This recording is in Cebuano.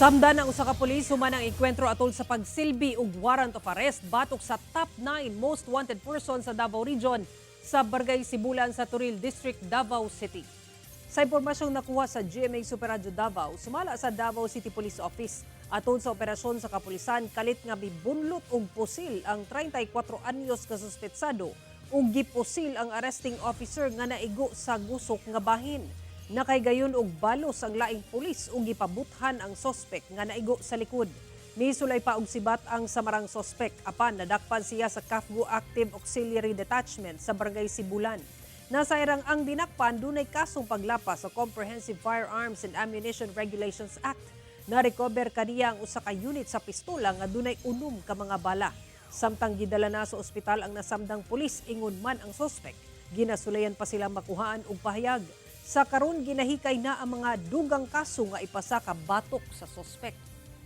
Samdan ang usa ka pulis human ang engkwentro atol sa pagsilbi og warrant of arrest batok sa top 9 most wanted person sa Davao Region sa Barangay Sibulan sa Toril District, Davao City. Sa impormasyong nakuha sa GMA Super Radio Davao, sumala sa Davao City Police Office, atol sa operasyon sa kapulisan, kalit nga mibunlot og pusil ang 34 anyos ka suspetsado ug gipusil ang arresting officer nga naigo sa gusok nga bahin. Nakaygayon og balos ang laing pulis ug gipabuthan ang sospek nga naigo sa likod. Nisulay pa og sibat ang samarang sospek apan nadakpan siya sa CAFGU Active Auxiliary Detachment sa Barangay Sibulan. Nasayrang ang dinakpan dunay kasong paglapas sa Comprehensive Firearms and Ammunition Regulations Act. Na-recover kaniya ang usa ka unit sa pistola nga dunay 6 ka mga bala. Samtang gidala na sa ospital ang nasamdang pulis, ingon man ang sospek, ginasulayan pa sila makuhaan og pahayag. Sa karon, ginahikay na ang mga dugang kaso nga ipasaka batok sa sospek.